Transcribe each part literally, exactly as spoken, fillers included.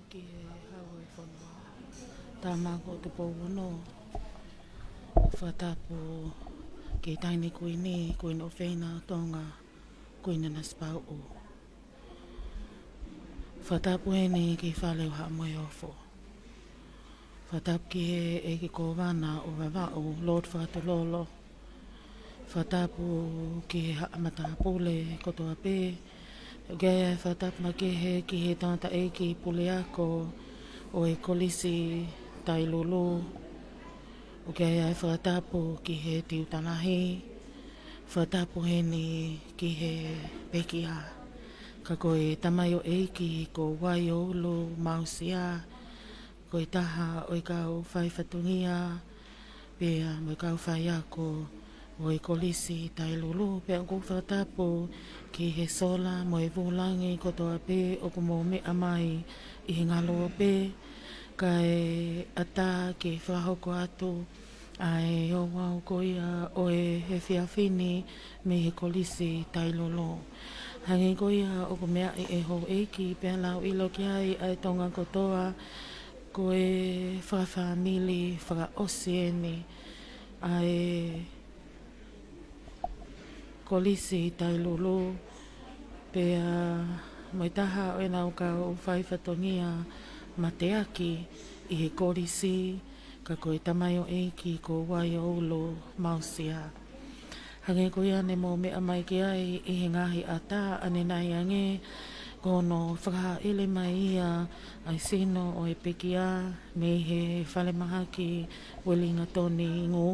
Ki he Hau ʻo e fonua. Tama ko Tupou Ono. Fakatapu ki he Taʻahine Kuini, Kuini ʻofeina Tonga, Kuini Nanasipauʻu. Fakatapu heni ki he Fale ʻo Haʻa Moheofo. Fakatapu ki he ʻEiki Kōvana ʻo Vavaʻu, Lord Fakatulolo. Fakatapu ki he haʻa matāpule kotoa pē. ʻOku ʻi ai e fakatapu makehe ki he tangataʻeiki puleako ʻo e Kolisi Tailulu. ʻOku ʻi ai e fakatapu ki he tiuta lahi. Fakatapu heni ki he pekia. Ka ko e tamaioʻeiki ko Waioulu Mausia, ko e taha ʻo e kau faifatongia, pea mo e kau faiako ʻo e Kolisi Tailulu, pea ʻoku ou fakatapu ki he sola mo e vūlangi kotoa pē ʻoku mou meʻa mai ʻi he ngalo pē, kae ʻatā ke fakahoko atu ʻa e ouau ko ia ʻo e efiafi ni mei he Kolisi Tailulu. Hangē ko ia ʻoku meaʻi ʻe houʻeiki pea lau ʻilo ki ai ʻa e Tonga kotoa, ko e fakafāmili fakaʻosi eni ʻa e Kolisi Tailulu, pea mo e taha ʻo ʻenau kau faifatongia mateaki ʻi he kolisi, ka ko e tamaioʻeiki ko Waioulu Mausia. Hangē ko ia ne mou meʻa mai ki ai ʻi he ngaahi ʻata ʻanenai ange, ko hono fakahaʻele mai ia ʻa e sino ʻo e pekia mei he falemahaki Uelingatoni Ngū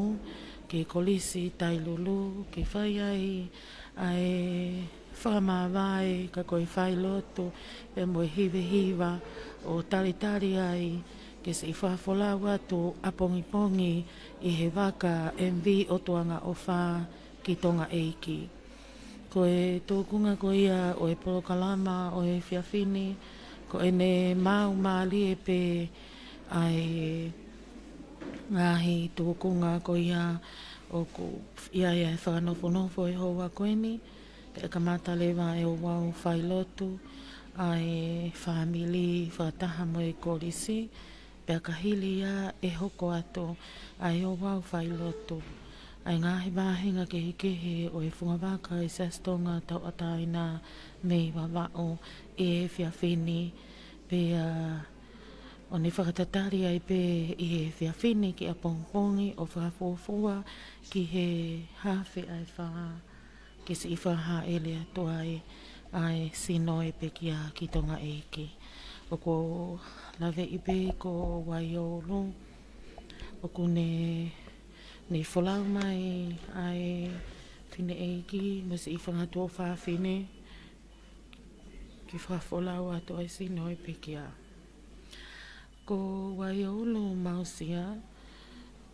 ki he Kolisi Tailulu, ke fai ai ʻa e fakamāvae ka ko e failotu pea mo e hivehiva ʻo talitali ai ke siʻi fakafolau atu ʻapongipongi ʻi he vaka M V ʻOtuangaʻofa ki Tonga ʻEiki. Ko e tūkunga ko ia ʻo e polokalama ʻo e efiafi ni, ko ʻene maau mālie pē ʻa e ngaahi tūkunga ko ia ʻoku ʻi ai e fakanofonofo ʻi he houa ko eni, pea kamata leva e ouau failotu ʻa e fāmili fakataha mo e kolisi, pea ka hili ia ʻe hoko atu ʻa e ouau failotu ʻa e ngaahi vāhenga kehekehe ʻo e fungavaka ʻi Siasi Tonga Tauʻatāina mei Vavaʻu ʻi he efiafi ni, pea ʻo ne fakatatali ai pē ʻi he efiafi ni ki ʻapongipongi ʻo fakafuofua ki he hafe ʻa e fā, ke siʻi fakahaʻele atu ai ʻa e sino ʻo e pekia ki Tonga ʻEiki. ʻOku ou laveʻi pē ko Waioulu, ʻoku ne, ne folau mai ʻa e fineʻeiki mo siʻi fangatuʻa fefine ke fakafolau atu ʻa e sino ʻo e pekia. Ko Waioulu Mausia,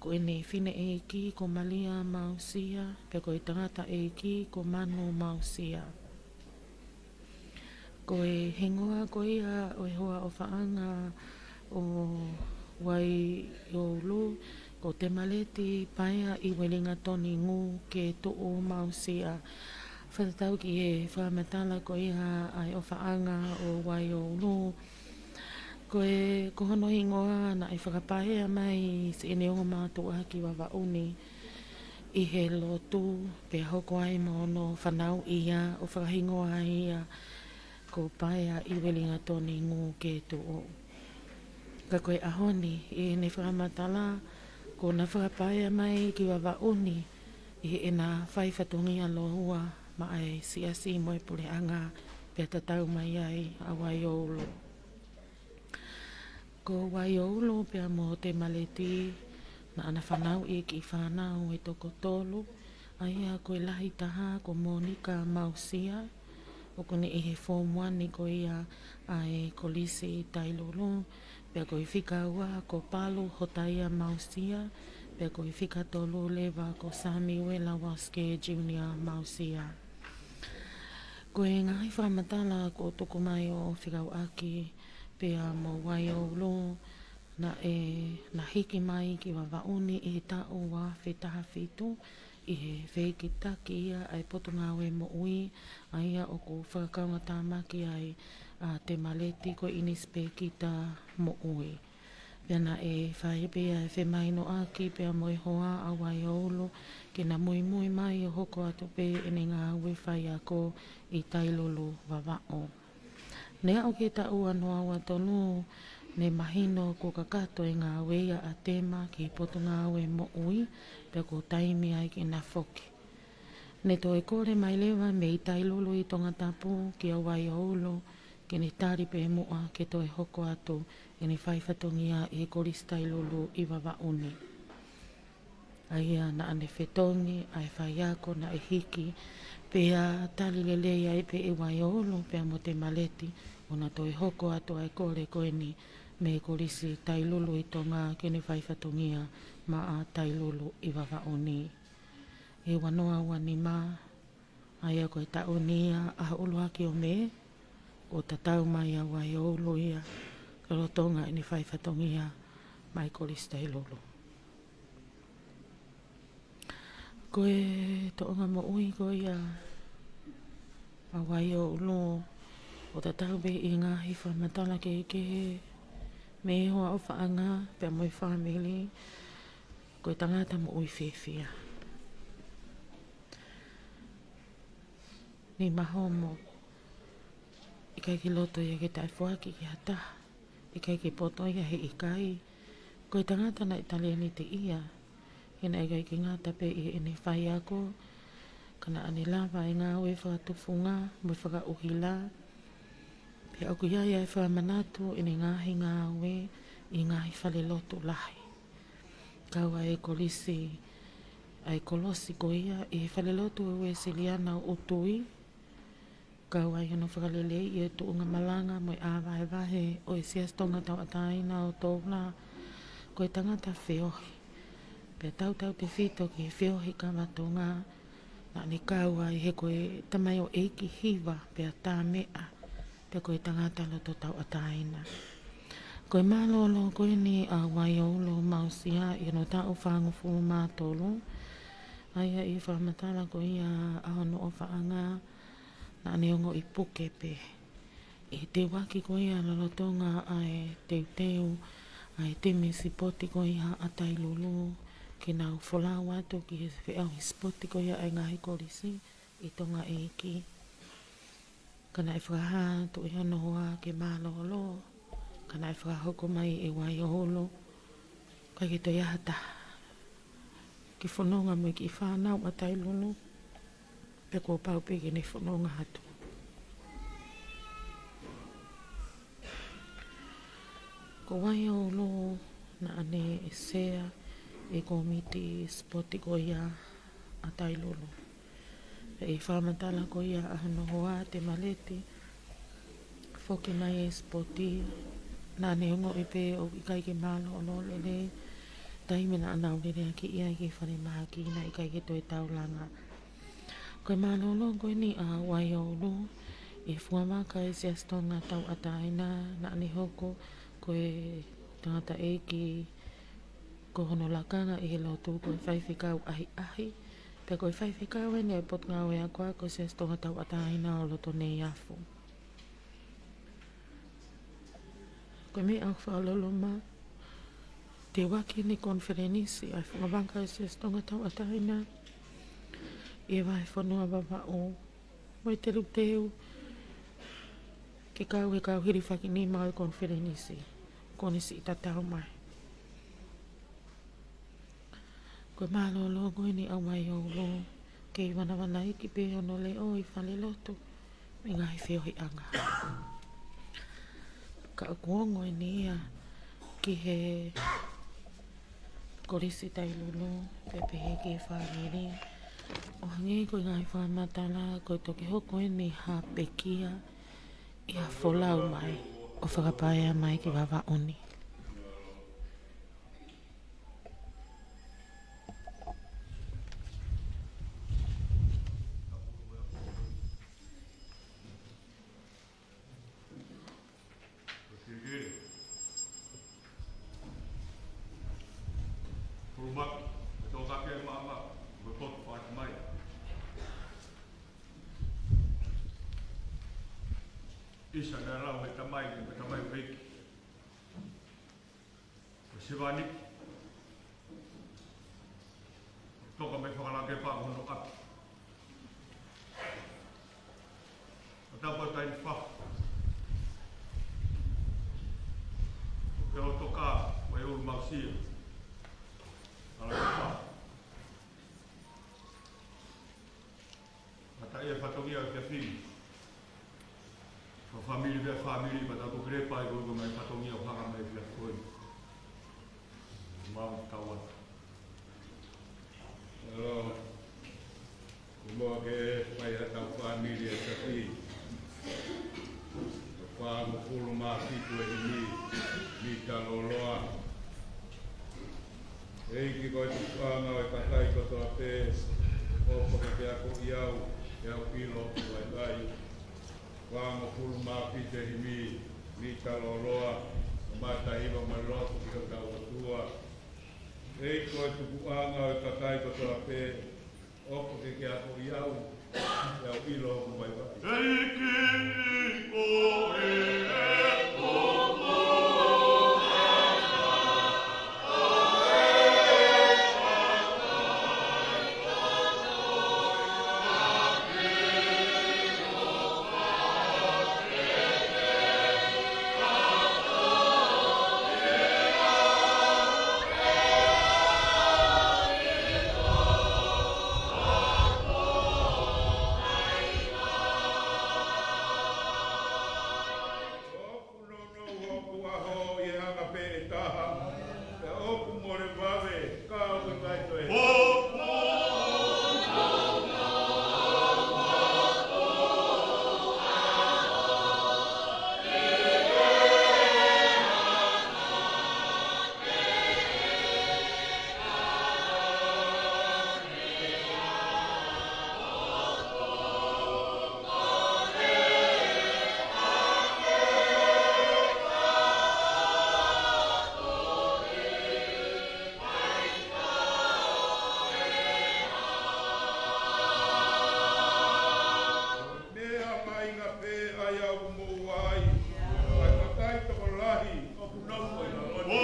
ko ʻene fineʻeiki ko Malia Mausia, pea ko e tangataʻeiki ko Manu Mausia. Ko e hingoa ko ia ʻo e hoa ʻofaʻanga ʻo Waioulu, ko Temaleti Paea ʻi Uelingatoni Ngū ke Tuʻu Mausia. Fakatatau ki he fakamatala ko ia ʻa e ʻofaʻanga ʻo Waioulu, ko e, ko hono hingoa naʻe fakapaea mai siʻene ongo mātuʻa ki Vavaʻu ni ʻi he lotu, pea hoko ai mo hono fanauʻi ia ʻo fakahingoa ia ko Paea ʻi Uelingatoni Ngū ke Tuʻu. Ka ko e ʻaho ni, ʻi heʻene fakamatala, kuo na fakapaea mai ki Vavaʻu ni ʻi heʻena faifatongia lōua maʻa e siasi mo e puleʻanga, pea tatau mai ai ʻa Waioulu. Ko Waioulu pea mo Temaleti, naʻa na fanauʻi e kiʻi fānau ʻe toko tolu, ʻa ia ko e lahi taha ko Monika Mausia, ʻoku ne ʻi he Form One ni ko ia ʻa e Kolisi Tailulu, pea ko e fika ua ko Palu Hotaia Mausia, pea ko e fika tolu leva ko Samiuela Waske Junior Mausia. Ko e ngaahi fakamatala kuo tuku mai ʻo fekauʻaki pea mo Waioulu, naʻe, na hiki mai ki Vavaʻu ni ʻi he taʻu ua afe taha fitu, ʻi he fehikitaki ia ʻa e Potungāue Moʻui, ʻa ia ʻoku fakakaungatāmaki ai ʻa Temaleti ko e ʻinisipēkita moʻui. Pea naʻe fai pē ʻa e femahinoʻaki pea mo e hoa ʻa Waioulu ke na muimui mai ʻo hoko atu pē ʻene ngāue faiako ʻi Tailulu, Vavaʻu. Ne aʻu ki he taʻu ua noa ua tolu, ne mahino kuo kakato e ngāue ia ʻa Tema ki he Potungāue Moʻui, pea kuo taimi ai ke na foki. Ne toe kole mai leva mei Tailulu ʻi Tongatapu kia Waioulu ke ne tali pē muʻa ke toe hoko atu ʻene fai fatongia ʻi he Kolisi Tailulu ʻi Vavaʻu ni. ʻA ia naʻa ne fetongi ʻa e faiako naʻe hiki, pea tali lelei ai pē ʻe Waioulu pea mo Temaleti ʻo na toe hoko atu ʻa e kole ko eni mei he Kolisi Tailulu ʻi Tonga ke ne fai fatongia maʻa Tailulu ʻi Vavaʻu ni. ʻI he ua noa ua nima, ʻa ia ko e taʻu ni ia ʻa e ʻuluaki ʻo Mē, kuo tatau mai ʻa Waioulu ia ki lolotonga ʻene fai fatongia maʻa e Kolisi Tailulu. Ko e toʻonga moʻui ko ia ʻa Waioulu, ʻo tatau pē ʻi he ngaahi fakamatala kehekehe mei he hoa ʻofaʻanga pea mo e fāmili, ko e tangata moʻui fiefia. Nima homo, ʻikai ke loto ia ke taʻefoaki ki ha taha, ʻikai ke poto ia he ʻikai. Ko e tangata naʻe talēniti ia, he naʻe ʻikai ke ngata pē ʻi heʻene faiako, ka naʻa ne lava e ngāue fakatufunga mo e fakaʻuhila. Pea ʻoku ʻi ai ʻa e fakamanatu ʻene ngaahi ngāue ʻi he ngaahi falelotu lahi. Kau ai e kolisi, ʻa e kolosi ko ia ʻi he falelotu ʻo e Uēsiliana ʻo ʻUtui. Kau ai hono fakaleleiʻi e tuʻunga malanga mo e ʻā vahevahe ʻo e Siasi Tonga Tauʻatāina ʻo Toula. Ko e tangata feohi. Pea tautautefito ki he feohi kava Tonga, naʻa ne kau ai he ko e tamaioʻeiki hiva pea tāmeʻa, pea ko e tangata loto tauʻatāina. Ko e mālōlō ko eni ʻa Waioulu Mausia ʻi hono taʻu fāngofulu mā tolu, ʻa ia ʻi he fakamatala ko ia ʻa hono ʻofaʻanga, naʻa ne ongoʻi puke pē ʻi he teuaki ko ia lolotonga ʻa e teuteu ʻa e timi sipoti ko ia ʻa Tailulu, ke nau folau atu ki he feʻauhi sipoti ko ia ʻa e ngaahi kolisi ʻi Tonga ʻEiki. Ka naʻe fakahā atu ʻe hono hoa ke mālōlō, ka naʻe fakahoko mai ʻe Waioulu, ʻikai ke toe ʻi ai ha taha ke fononga mo e kiʻi fānau ʻa Tailulu, pea kuo pau pē ke ne fononga atu. Ko Waioulu naʻa ne sea e kōmiti sipoti ko ia ʻa Tailulu. Pea ʻi he fakamatala ko ia ʻa hono hoa Temaleti, foki mai e sipoti, naʻa ne ongoʻi pē ʻoku ʻikai ke mālōlō lelei, taimi naʻa nau leleakiʻi ai ki he falemahaki naʻe ʻikai ke toe taulanga. Ko e mālōlō ko eni ʻa Waioulu ʻi he fua vaka ʻa e Siasi Tonga Tauʻatāina, naʻa ne hoko ko e tangataʻeiki, ko hono lakanga ʻi he lotu ko e faifekau ʻahiʻahi, pea ko e faifekau eni ʻa e Potungāue Akoako ʻo e Siasi Tonga Tauʻatāina ʻo loto Neiafu. Ko e meʻa ʻoku fakaloloma, teuaki eni e konifelenisi ʻa e fua vaka ʻa e Siasi Tonga Tauʻatāina ʻi he vahefonua Vavaʻu, mo e teuteu ke kau he kau hilifakinima ʻo e konifelenisi, ko eni siʻi tatau mai. Ko e mālōlō ko eni ʻa Waioulu, kei vanavanaiki pē hono leʻo ʻi falelotu mo e ngaahi feohiʻanga. Ka ʻoku ongo eni ia ki he Kolisi Tailulu, pea pehē ki he fāmili. ʻO hangē ko e ngaahi fakamatala, ko e toki hoko eni ha pekia ʻi ha folau mai ʻo fakapaea mai ki Vavaʻu ni. Sa na lau mei he tamai, mei he tamai ʻEiki. Ko Sevani. Toka mei Fakalakepa hono ʻapi. ʻO tapu atu ai ni fa. Ke o toka, ko e ʻulu mausia. Fakalakepa. Mata ia fatongia kia fini. Ko family vea family, mata ko kile pai ko ko mai fatongia o hanga mai vea koi. Mau tau atu. Hello. Kumoa ke pai ha tau family e safi. Fāngofulu mā fitu e himi, mita loloa. ʻEiki ko e tukuʻanga ʻo e kakai kotoa pē, ʻofa ke ke akoʻi au, ke au ʻilo ʻoku vaivai. Fāngofulu mā fitu e himi, mita loloa, mata hiva mo e lotu ki hotau ʻOtua. ʻEiki ko e tukuʻanga ʻo e kakai kotoa pē, ʻofa ke ke akoʻi au, ke au ʻilo ʻoku vaivai. ʻEiki ko e ʻOku nounou hoku ʻaho ʻi he anga pē ʻe taha, pea ʻoku mole vave, ka ʻoku ʻikai toe. Meʻa mahuʻinga pē ʻa ia ʻoku mou ʻai, ʻa e kakai tokolahi ʻoku nofo ʻi lalo ni.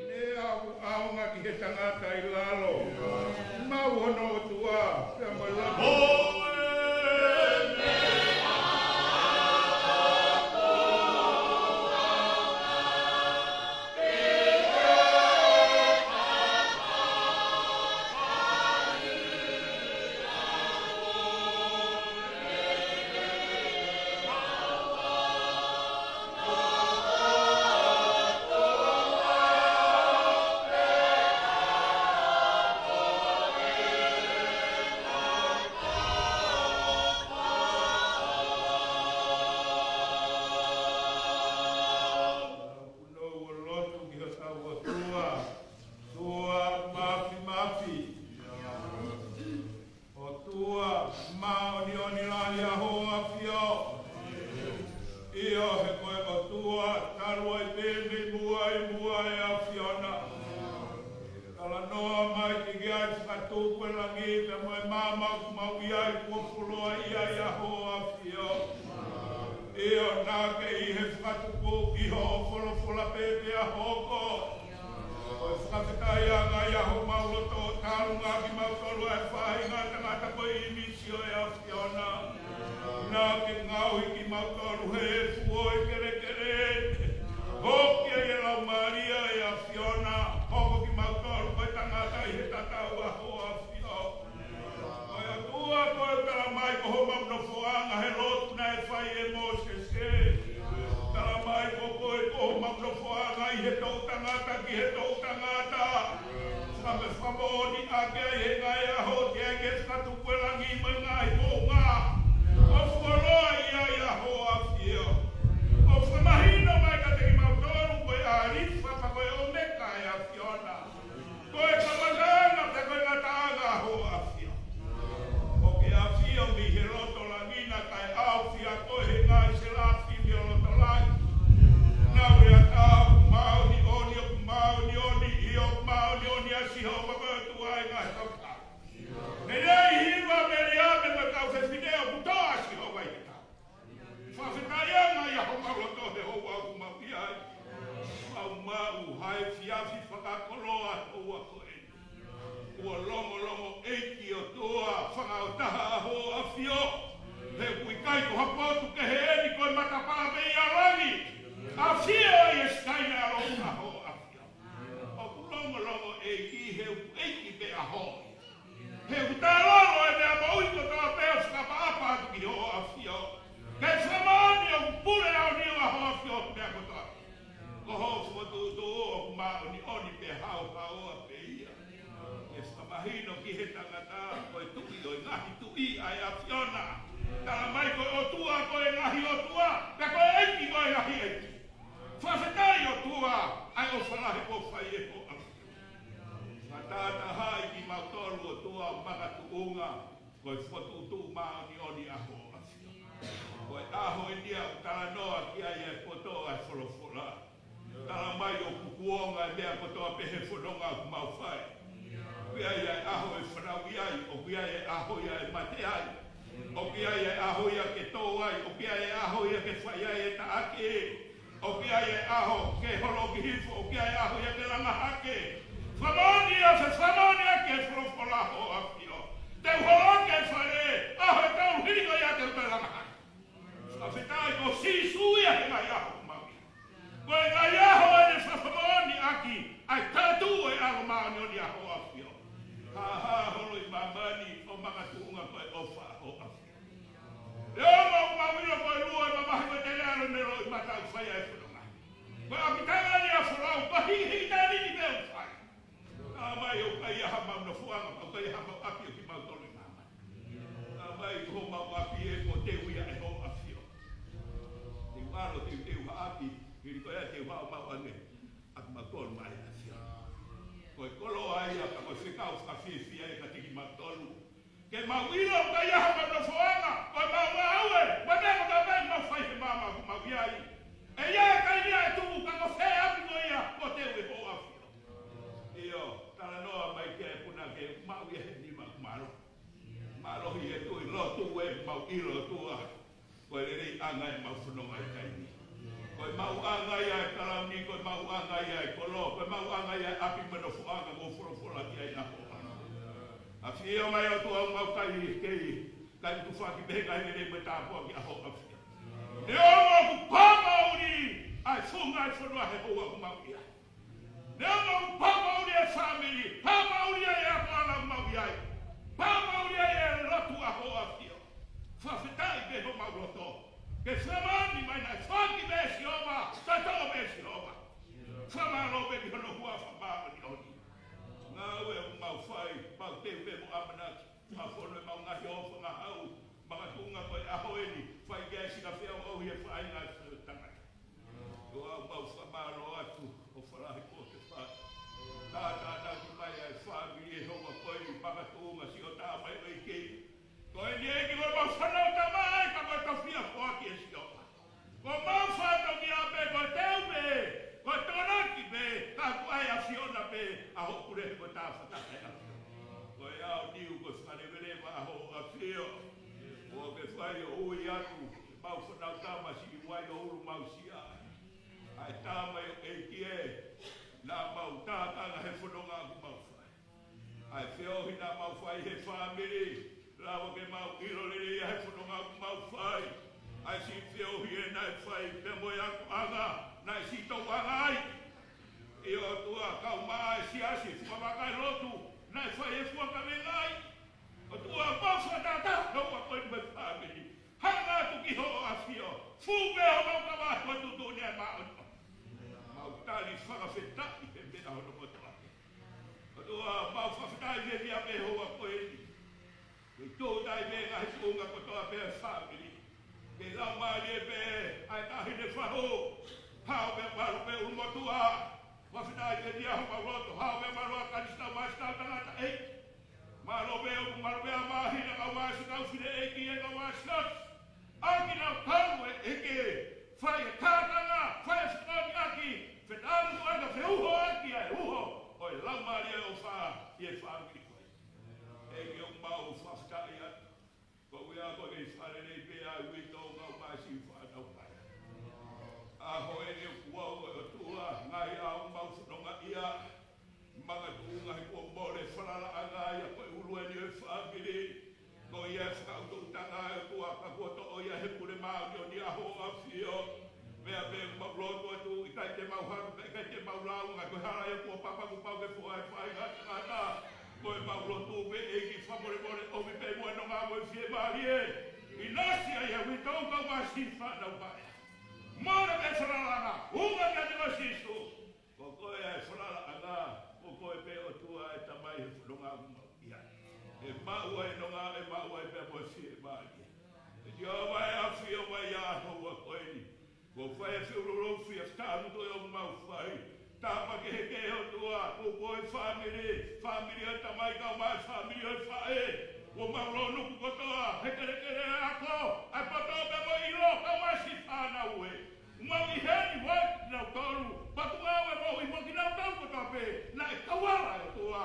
Meʻa ʻoku ʻaonga ki he tangata ʻi lalo, maʻu hono ʻOtua, pea mo e lalo. ʻOku nou lotu ki hotau ʻOtua, ʻOtua Māfimafi. ʻOtua Māʻoniʻoni lahi ʻa Hoʻo ʻAfio. ʻIo, he ko e ʻOtua talu ai pē mei muʻa ʻi muʻa ʻe ʻAfiona. Talanoa mai ki ai ʻa e fakatupu ʻo e langi pea mo e maama ʻoku mau ʻi ai kuo fuoloa ʻi ai ʻa Hoʻo ʻAfio. ʻIo, naʻa ke ʻi he fakatupu ʻi hoʻo folofola pē pea hoko. Ko e fakafetaʻi ange ia homau loto ʻo tālunga kimautolu ʻa e faʻahinga tangata ko e ʻīmisi ʻo e ʻAfiona. Naʻa ke ngaohi kimautolu he efu ʻo e kelekele. Hoko ia ʻi he Laumālie ʻo e ʻAfiona. Hoko kimautolu ko e tangata ʻi he tatau ʻa Hoʻo ʻAfio. Ko e ʻOtua ko e tala mai ko homau nofoʻanga he lotu naʻe fai ʻe Mōsese. Tala mai ko koe ko homau nofoʻanga ʻi he toʻutangata ki he toʻutangata. Fakamoʻoni ʻaki ʻa e ngaahi ʻaho teʻeki ke fakatupu ʻa e langi mo e ngaahi moʻunga. kotoa. Ko hoʻo fokotuʻutuʻu ʻoku māʻoniʻoni pea haohaoa pē ia. Ke fakamahino ki he tangata ko e Tuʻi ʻo e ngaahi tuʻi ʻa e ʻAfiona. Tala mai ko e ʻOtua ko e ngaahi ʻotua, pea ko e ʻEiki ko e ngaahi ʻeiki. Fakafetaʻi ʻOtua, ʻa e ʻofa lahi kuo fai ʻe hoʻo ʻAfio. Fakatahatahaʻi kimautolu ʻOtua ʻo makatuʻunga, ko e fokotuʻutuʻu māʻoniʻoni ʻa hoʻo ʻAfio. Ko e ʻaho eni ʻoku talanoa ki ai ʻa e poto ʻa e folofola. Tala mai ʻoku kuonga e meʻa kotoa pē he fononga ʻoku mau fai. ʻOku ʻi ai ʻa e ʻaho ʻe fanauʻi ai, ʻoku ʻi ai e ʻaho ia ʻe mate ai. ʻOku ʻi ai e ʻaho ia ke tō ai, ʻoku ʻi ai e ʻaho ia ke fai ai e taʻaki. ʻOku ʻi ai e ʻaho ke holoki hifo, ʻoku ʻi ai e ʻaho ia ke langa hake. Fakamoʻoni ia, fakamoʻoni ia ke folofola hoʻo ʻAfio. Te u holoki e fale, ʻaho ʻe tolu hili ko ia te u toe langa hake. Fakafetaʻi ko Sīsū ia he ngaahi ʻaho ʻoku mau ʻi ai. Ko e ngaahi ʻaho ʻene fakamoʻoni ʻaki ʻa e tātū ʻo e ʻAlo māʻoniʻoni ʻa hoʻo ʻAfio. Hāhā holo ʻi māmani ʻo makatuʻunga ko e ʻofa ʻa hoʻo ʻAfio. Leʻo mau mau ʻilo ko e lua ʻe mamahi ko e teleʻalo ne loi mata ʻoku fai ai e fononga. Ko e ʻapitanga ni ʻa folau, ko e hihitani ni pē ʻoku fai. Tala mai ʻoku ʻikai ha mau nofoʻanga, ʻoku ʻikai ha mau ʻapi ʻo kimautolu ʻi māmani. Tala mai ko homau ʻapi ē kuo teu ia ʻe hoʻo ʻAfio. Te u ʻalu, te u teu ha ʻapi, hili ko ia te u haʻu mau ʻange ʻa kimautolu maʻa e ʻAfio. Ko e koloa ia, ka ko e fekau fakafiefia ia kiate kimautolu. Ke mau ʻilo ʻoku ʻikai ha mau nofoʻanga, ko e mau ngāue, mo e meʻa kotoa pē ʻoku mau fai he māmani ʻoku mau ʻi ai. ʻE ʻi ai e kai ia ʻe tuʻu, ka ko fē ʻapi ko ia kuo teu ʻe hoʻo ʻAfio. ʻIo, talanoa mai ki ai punake, mau ʻi ai he nima ʻoku mālohi. Mālohi e tui lotu ē, mau ʻilo ʻOtua. Ko e leleiʻanga ʻemau fononga ʻi he taimi ni. Ko e maʻuʻanga ia e kalauni, ko e maʻuʻanga ia e kolo, ko e maʻuʻanga ia e ʻapi mo e nofoʻanga kuo folofola ki ai ʻa hoʻo ʻAfio. ʻAfio mai ʻOtua ʻoku mau kai kei, kai tufaki pē he ngaahi lelei mo e tāpuaki ʻa hoʻo ʻAfio. Neongo ʻoku pāmauli ʻa e funga e fonua he houa ʻoku mau ʻi ai. Neongo ʻoku pāmauli e fāmili, pāmauli ai e akoʻanga ʻoku mau ʻi ai, pāmauli ai e lotu ʻa hoʻo ʻAfio. Fakafetaʻi pē homau loto. Ke fakamoʻoni mai naʻe foaki pē ʻe Sihova, taʻetoʻo pē ʻe Sihova. Fakamālō pē ki hono huafa māʻoniʻoni. Ngāue ʻoku mau fai, mau teu pē mo ʻamanaki. Fakafonu ʻemau ngaahi ʻofa, ngaahi haʻu, makatuʻunga ko e ʻaho eni, fai ki ai e sika feʻauʻauhi e faʻahinga ʻo e tangata. ʻOtua ʻoku mau fakamālō atu, ʻofa lahi kuo ke fai. Tātānaki mai ʻa e fāmili he houa ko eni, makatuʻunga siʻo tama ʻo e ʻEiki. Ko eni ʻEiki ko ʻemau fānau tama ai, ka ko e tofiʻa foaki ʻe Sihova. Ko homau fatongia pē, ko e teu pē, ko e tokonaki pē, ka ʻoku ʻa e ʻAfiona pē ʻa hoʻo pule he ko e tafataha ʻa e ʻAfio. Ko e ʻaoniu, ko e fakaleveleva ʻa hoʻo ʻAfio. ʻOku ke fai ʻo ui atu ʻemau fānau tama siʻi vai ʻo ʻulu mau sia. ʻA e tama ʻo e ʻEiki ē, naʻa mau tākanga he fononga ʻoku mau fai. ʻA e feohi naʻa mau fai he fāmili, lava ke mau ʻilo lelei ʻa e fononga ʻoku mau fai. ʻA e siʻi feohi ē naʻe fai pea mo e akoʻanga naʻe siʻi touʻanga ai. ʻIo ʻOtua, kau mai ʻa e siasi, fuʻu vakai lotu naʻe fai he fuʻu kavenga ai. ʻOtua, mau fakatātā, nau ʻa koe mo e fāmili. Hanga atu ki hoʻo ʻAfio, fuʻu pē homau kava ʻa e tuʻutuʻuni ʻa e māʻoniʻoni. Mau tali fakafetaʻi he meʻa hono kotoa. ʻOtua, mau fakafetaʻi lelei ʻa e houa ko eni. Ke tō tai pē ngaahi tuʻunga kotoa pē ʻa e fāmili. Ke laumālie pē ʻa e taʻahine fahu. Hao pē malu pē ʻulumotuʻa. Fakafetaʻi lelei ʻa homau loto. Hao pē malu ʻa Kalisitau, māsitau tangata ʻEiki. Mālō pē ʻoku mālō pē ʻa māhina kau māsi kau fine ʻEiki ʻe kau māsi atu. ʻAki nau kau ʻe ʻEiki, fai e kātanga, fai e fakaʻaongaʻaki, fetānaki ʻa e feʻuhoʻaki ʻa e uho ʻo e Laumālie ʻo e ʻofa ʻi he fāmili ko ē. ʻEiki ʻoku mau fakafetaʻi atu. Ko ia ko e kei fakalelei pē ʻa e uitou kau māsi fānau pai. ʻAho eni ʻoku ʻoatu ʻe ʻOtua, ngaahi ʻaho ʻoku mau fononga ai. Makatuʻunga he kuo mole falalaʻanga ia ko e ʻulu eni ʻo e fāmili. Ko ia e fakaʻutoʻutanga ʻa e ʻOtua ka kuo toʻo ia he pule māʻoniʻoni ʻa hoʻo ʻAfio. Meʻa pē ʻoku mau lotu atu, ʻikai te mau halu pē, ʻikai te mau lau, ngaahi ko e hala ia kuo papa kuo pau ke fua e faʻahinga tangata. Ko ʻemau lotu pē ʻEiki fakamolemole ʻomi pē muʻa ʻa e nonga mo e fiemālie. ʻInasi ai ʻa e uitou kau māsi fānau pai. Mole pē falalaʻanga. ʻa e nonga ʻe maʻu ai pea mo e fiemālie. ʻE ʻOtua ʻe ʻafio mai ʻa e houa ko eni. Kuo fai e feʻiloaki fie fakamutu ʻo mau fai. Tāpuaki kehekehe ʻOtua, ʻoku ʻi ai e fāmili, fāmili ʻo e tamai kae ʻumaʻā e fāmili ʻo e faʻē. Kuo mau lōnuku kotoa, he kelekele ako, ʻa e poto pea mo e ʻilo, kae ʻumaʻā siʻi fānau ē. Mau ʻi heni ʻoku ʻi ai kinautolu, pea tuku ʻa e moʻui mo kinautolu kotoa pē, naʻe kau ai ʻOtua.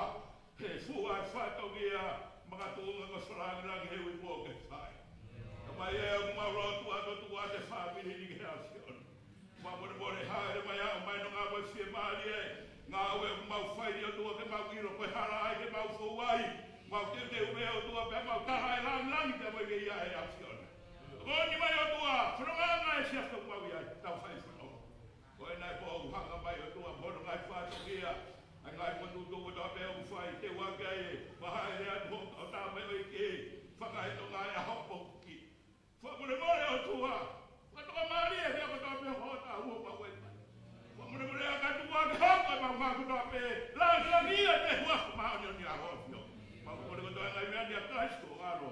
He fua e fatongia, makatuʻunga ko e fakalāngilangi he ui mo ke fai. Ka mai ē, ʻoku mau lotu atu ʻOtua ʻa e fāmili ni ki he ʻAfiona. Fakamolemole hāʻele mai ʻa e ʻomai nonga mo e fiemālie, ngāue ʻoku mau fai ni ʻOtua ke mau ʻilo ko e hala ai ke mau fou ai. Mau teuteu pē ʻOtua pea mau tala e lāngilangi pea mo e ʻEiki ʻa e ʻAfiona. Ko eni mai ʻOtua, fononga ʻa e siasi ʻoku mau ʻi ai, tau fai fononga. Ko e nai pō ʻoku hanga mai ʻOtua mo hono ngaahi fatongia, ʻa e ngaahi potu tuku ʻoku tau pē ʻoku fai, te uake ai, ʻoku hāʻele atu ʻo tau mai ʻEiki, fakaetonga e ʻaho ʻoku ki. Fakamolemole ʻOtua, fakatoka mālie, pea ko tau pē ʻoku tau ua pau ai mai. Fakamolemole ʻa e katuʻa ke hoko ʻemau ngaahi kotoa pē, lāngilangi ia te hua ko māʻoniʻoni ʻa e ʻAfio. Fakamolemole kotoa e ngaahi meʻa ni ʻia Kalaisi ko e ʻAlo.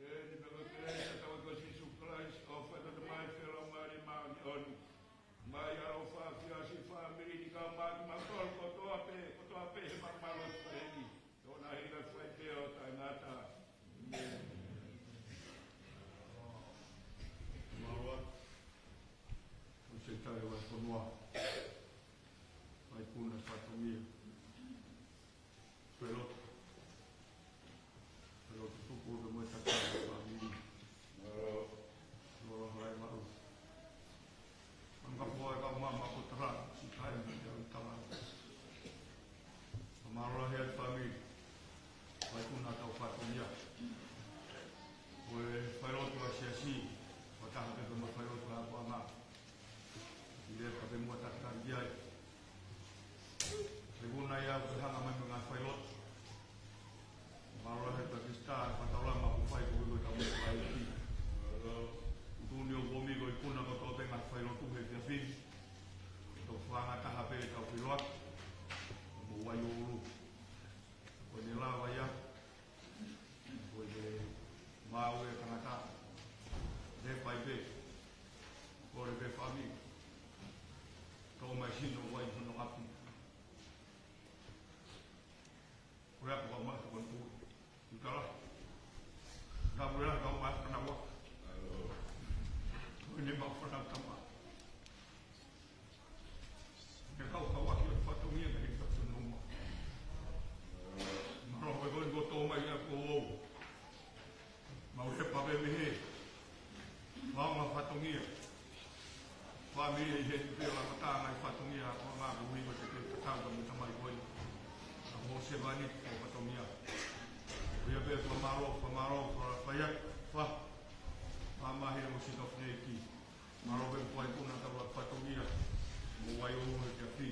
Eni pea ko e kelesi ʻa hotau ʻEiki ko Sīsū Kalaisi, ʻofa ʻa e ʻOtua, feohi ʻa e Laumālie Māʻoniʻoni, mai ʻaloʻofa ʻa e siasi, fāmili ni kae ʻumaʻā kimautolu kotoa pē, kotoa pē he malumalu ʻo e ʻaho ni. ʻOua naʻa hili kae fai pē ʻo taʻengata. ʻĒmeni. Mālō. ʻOku se tau ʻi he fonua. Mai puna fatongia. Fai lotu. Fai lotu tuku pea mo e tangata fāmili. Mālō. Mālō, hai maʻu. Anga fua e kau mama ko tara, si kai mo te au tala. Mālō lahi ʻa e fāmili. Fai puna tau fatongia. Ko e fai lotu ʻa e siasi, ʻo taha pē mo e fai lotu ʻa e puleʻanga. ʻI he ka pē mua takitaki ai. He ʻoku nai au ke hanga mai mo e ngaahi fai lotu. Mālō he pakisitā, fakataulama ʻoku fai ko e kau mei fai ki. Tuni ʻo ʻomi ko e puna kotoa pē ngaahi fai lotu he efiafi ni. Tau fanga taha pē tau fai lotu. Mo wai ʻulu. Ko ʻene lava ia. Ko e maʻu e tangata. He fai pē. Ko e pē fāmili. Tau mai sino wai hono ʻapi. Ko e ako kau mai ko e pū. Utala. Ka pule la kau mai fanaua. Ko ʻene maʻu fana tama. Ke kau kau aki ʻo fatongia ke hita fatongia. Mālō koe ko e ko tō mai ʻa ko ou. Mau he pape mehe. Mau ma fatongia. Fāmili ʻi he te la mata ngai fatongia ko ngā ko ui ko te te tatau ka mita mai koe. Ka mo se vani ko fatongia. Ko ia pē fakamālō, fakamālō, fa-, fai atu, fa. Mamahi mo si ka fneki. Mālō e puai kuna tau a fatongia. Mo wai o mo e kia fi.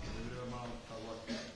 Mo lea ma tau a.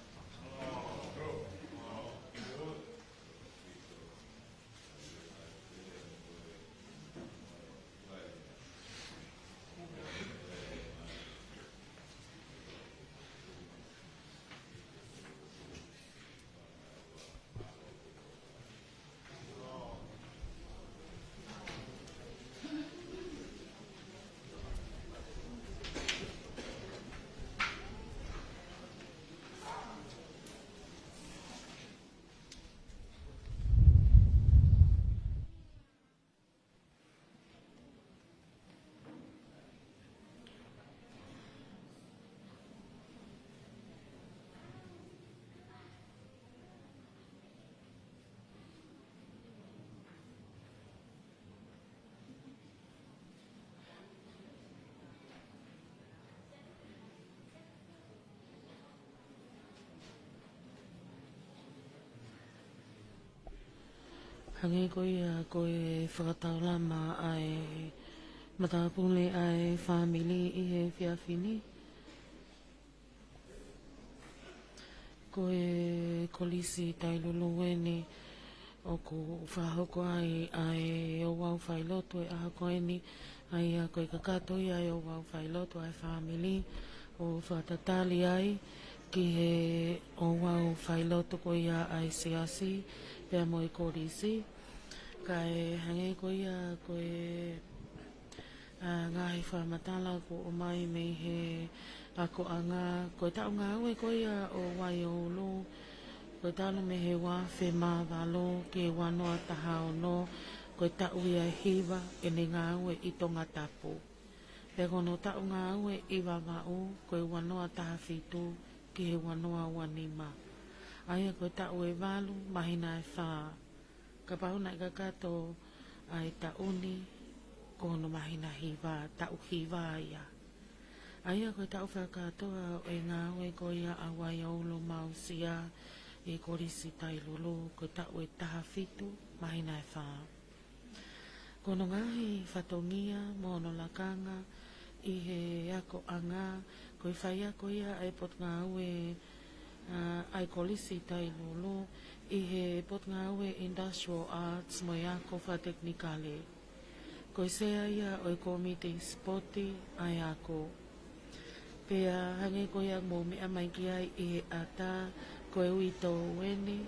Hangē ko ia ko e fakataulama ʻa e matāpule ʻa e fāmili ʻi he efiafi ni. Ko e Kolisi Tailulu eni ʻoku fakahoko ai ʻa e ouau failotu ʻi he ʻaho ko eni, ʻa ia ko e kakato ia ʻa e ouau failotu ʻa e fāmili ʻo fakatatali ai ki he ouau failotu ko ia ʻa e siasi pea mo e kolisi. Kae hangē ko ia ko e ʻa e ngaahi fakamatala kuo ʻomai mei he akoʻanga, ko e taʻu ngāue ko ia ʻo Waioulu, ko e talu mei he ua afe mā valu ki he ua noa taha ono, ko e taʻu ia ʻe hiva ʻene ngāue ʻi Tongatapu. Pea ko hono taʻu ngāue ʻi Vavaʻu, ko e ua noa taha fitu ki he ua noa ua nima. ʻA ia ko e taʻu ʻe valu, māhina ʻe fā. Kapau naʻe kakato ʻa e taʻu ni, ko hono māhina hiva, taʻu hiva ia. ʻA ia ko e taʻu fakakātoa ʻo e ngāue ko ia ʻa Waioulu Mausia ʻi he Kolisi Tailulu, ko e taʻu ʻe taha fitu, māhina ʻe fā. Ko hono ngaahi fatongia mo hono lakanga ʻi he akoʻanga, ko e faiako ia ʻa e potungāue ʻa, ʻa e Kolisi Tailulu ʻi he potungāue Industrial Arts mo e ako fakatekinikale. Ko e sea ia ʻo e kōmiti sipoti ʻa e ako. Pea hangē ko ia mou meʻa mai ki ai ʻi he ʻata, ko e uitou eni,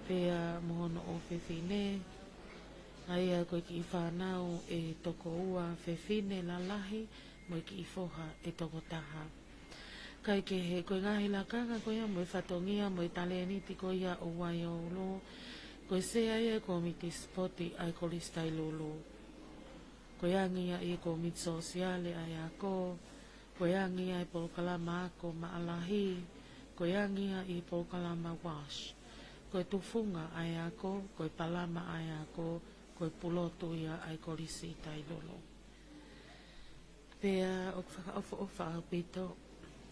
pea mo hono ʻofefine, ʻa ia ko e kiʻi fānau ʻe toko ua, fefine lalahi mo e kiʻi foha ʻe toko taha. Kae kehe, ko e ngaahi lakanga ko ia mo e fatongia mo e talēniti ko ia ʻo Waioulu, ko e sea ia ʻo e kōmiti sipoti ʻa e Kolisi Tailulu. Ko e angi ia ʻi he kōmiti sōsiale ʻa e ako, ko e angi ia ʻi he polokalama ako maʻa lahi, ko e angi ia ʻi he polokalama wash. Ko e tufunga ʻa e ako, ko e palama ʻa e ako, ko e pulotu ia ʻa e Kolisi Tailulu. Pea ʻoku fakaʻofoʻofa ʻaupito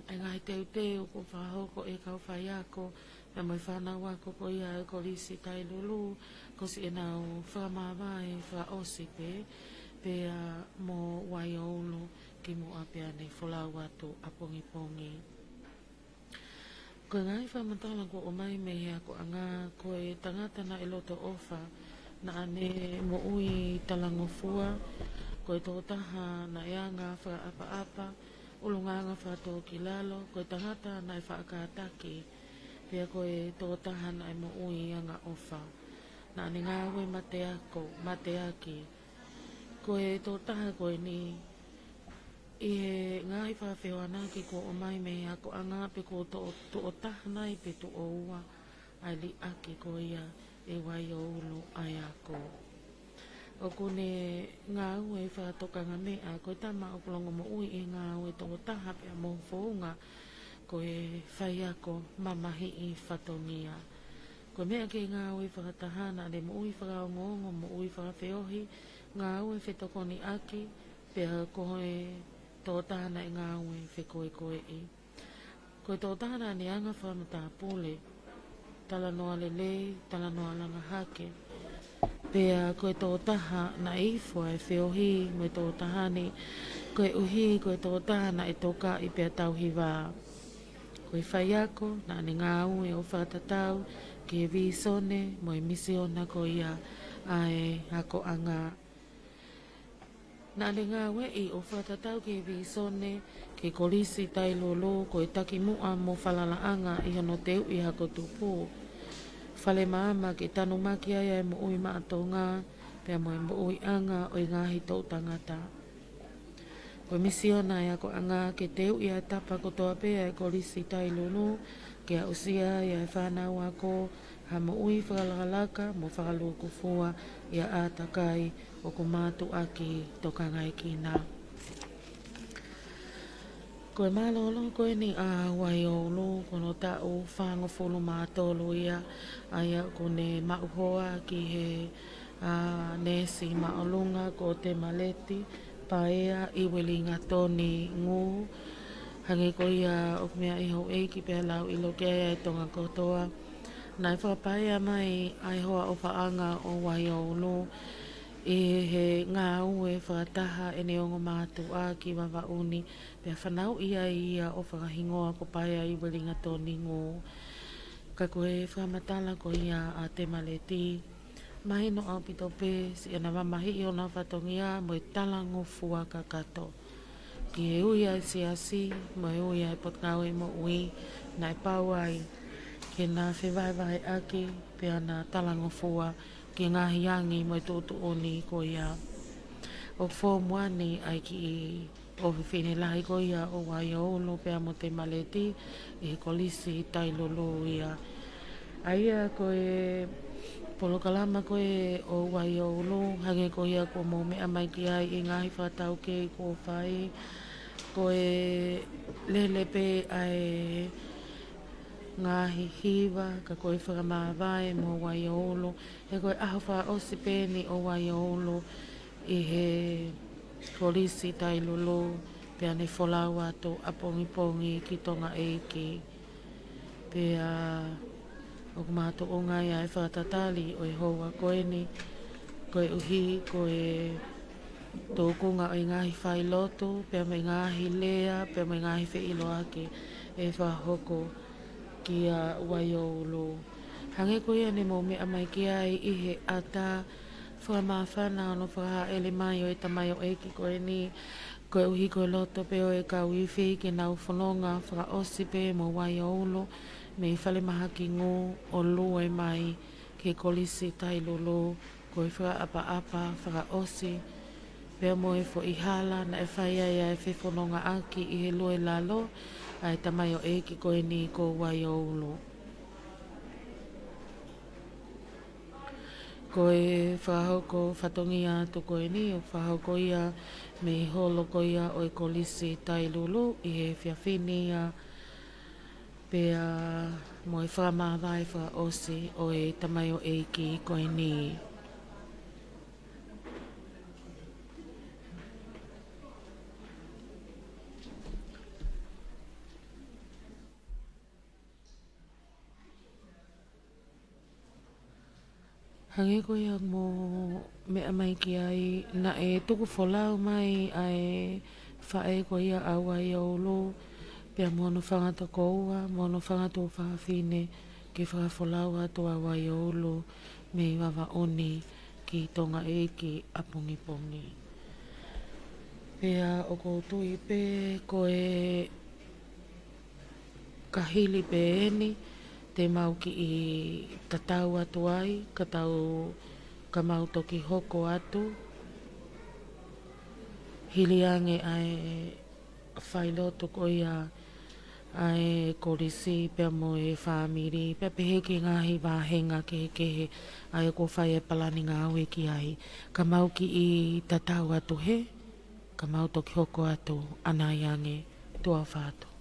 ʻa e ngaahi teuteu kuo fakahoko ʻe he kau faiako, pea mo e fānau ako ko ia ʻa e Kolisi Tailulu, ko siʻenau fakamāvae fakaʻosi pē, pea mo Waioulu kimuʻa pea ne folau atu ʻapongipongi. Ko e ngaahi fakamatala kuo ʻomai mei he akoʻanga, ko e tangata naʻe loto ʻofa, naʻa ne moʻui talangofua, ko e tokotaha naʻe anga fakaʻapaʻapa, ʻulungaanga fakatōkilalo, ko e tangata naʻe faʻa kātaki, pea ko e tokotaha naʻe moʻui anga ʻofa. Naʻa ne ngāue mateako, mateaki. Ko e tokotaha ko eni, ʻi he ngaahi fakafehoanaki kuo ʻomai mei he akoʻanga pe kuo toʻo, tuʻo taha nai pe tuʻo ua ʻa e liʻaki ko ia ʻe Waioulu ʻa e ako. ʻOku ne ngāue fakatokanga meʻa, ko e tama ʻoku longomoʻui ʻi he ngāue tokotaha pea mo e founga ko e faiako mamahiʻi fatongia. Ko e meʻa ke ngāue fakataha naʻa ne moʻui fakaongoongo, moʻui fakafeohi, ngāue fetokoniʻaki, pea ko e tokotaha naʻe ngāue fekoekoeʻi. Ko e tokotaha naʻa ne anga fakamatāpule, talanoa lelei, talanoa langa hake. Pea ko e tokotaha naʻe ifo ʻa e feohi mo e tokotaha ni, koeʻuhi ko e tokotaha naʻe tokaʻi pea tauhi vā. Ko e faiako naʻa ne ngāue ʻo fakatatau ki he vīsone mo e misiona ko ia ʻa e akoʻanga. Naʻa ne ngāueʻi ʻo fakatatau ki he vīsone ki he Kolisi Tailulu ko e takimuʻa mo falalaʻanga ʻi hono teuʻi hako tupu, fale maama ke tanumaki ai ʻa e moʻui maʻa Tonga pea mo e moʻuiʻanga ʻo e ngaahi toʻu tangata. Ko e misiona ʻa e akoʻanga ke teuʻi ʻa e tapa kotoa pē ʻa e Kolisi Tailulu ke aʻusia ai ʻa e fānau ako ha moʻui fakalakalaka mo fakalūkufua ʻi ha ʻātakai ʻoku mātuʻaki tokangaekina. Ko e mālōlō ko eni ʻa Waioulu, ko hono taʻu fāngofulu mā tolu ia, ʻa ia ʻoku ne maʻu hoa ki he, ʻa, neesi māʻolunga ko Temaleti Paea ʻi Uelingatoni Ngū. Hangē ko ia ʻoku meaʻi ʻe houʻeiki pea lau ʻilo ki ai ʻa e Tonga kotoa, naʻe fakapaea mai ʻa e hoa ʻofaʻanga ʻo Waioulu ʻi he ngāue fakataha ʻene ongo mātuʻa ki Vavaʻu ni, pea fanauʻi ai ia ʻo fakahingoa ko Paea ʻi Uelingatoni Ngū. Ka ko e fakamatala ko ia ʻa Temaleti, mahino ʻaupito pē siʻana mamahiʻi ʻo na fatongia mo e talangofua kakato ki he ui ʻa e siasi mo e ui ʻa e Potungāue Moʻui. Naʻe pau ai ke na fevahevaheʻaki pea na talangofua ki he ngaahi angi mo e tuʻutuʻuni ko ia. ʻOku fō muʻa ni ʻa e kiʻi ʻofefine lahi ko ia ʻo Waioulu pea mo Temaleti ʻi he Kolisi Tailulu ia. ʻA ia ko e polokalama ko ē ʻo Waioulu, hangē ko ia kuo mou meʻa mai ki ai ʻi he ngaahi fakataukei kuo fai, ko e lele pē ʻa e ngaahi hiva, ka ko e fakamāvae mo Waioulu, he ko e ʻaho fakaʻosi pē eni ʻo Waioulu ʻi he Kolisi Tailulu, pea ne folau atu ʻapongipongi ki Tonga ʻEiki. Pea ʻoku makatuʻunga ia ʻa e fakatatali ʻo e houa ko eni, koeʻuhi ko e tūkunga ʻo e ngaahi failotu, pea mo e ngaahi lea, pea mo e ngaahi feʻiloaki ʻe fakahoko kia Waioulu. Hangē ko ia ne mou meʻa mai ki ai ʻi he ʻata, fakamāfana hono fakahāʻele mai ʻo e tamaioʻeiki ko eni, koeʻuhi ko e loto pē ʻo e kau ifi ke nau fononga fakaʻosi pē mo Waioulu mei Falemahaki Ngū ʻo lue mai ki he Kolisi Tailulu, ko e fakaʻapaʻapa fakaʻosi pea mo e foʻi hala naʻe fai ai ʻa e fefonongaʻaki ʻi he lue lalo ʻa e tamaioʻeiki ko eni ko Waioulu. Ko e fakahoko fatongia atu ko eni, ʻoku fakahoko ia mei he holo ko ia ʻo e Kolisi Tailulu ʻi he efiafi ni ia, pea mo e fakamāvae fakaʻosi ʻo e tamaioʻeiki ko eni. Hangē ko ia mou meʻa mai ki ai, naʻe tuku folau mai ʻa e faʻē ko ia ʻa Waioulu, pea mo hono fanga tokoua, mo hono fanga tuofāfine, ke fakafolau atu ʻa Waioulu mei Vavaʻu ni ki Tonga ʻEiki ʻapongipongi. Pea ʻoku ou tui pē ko e ka hili pē eni, te mau kiʻi tatau atu ai, ka tau, ka mau toki hoko atu, hili ange ʻa e failotu ko ia ʻa e kolisi pea mo e fāmili, pea pehē ki he ngaahi vāhenga kehekehe ʻa ia kuo fai e palani ngāue ki ai. Ka mau kiʻi tatau atu hē, ka mau toki hoko atu ʻanai ange, tuʻa ʻofa atu.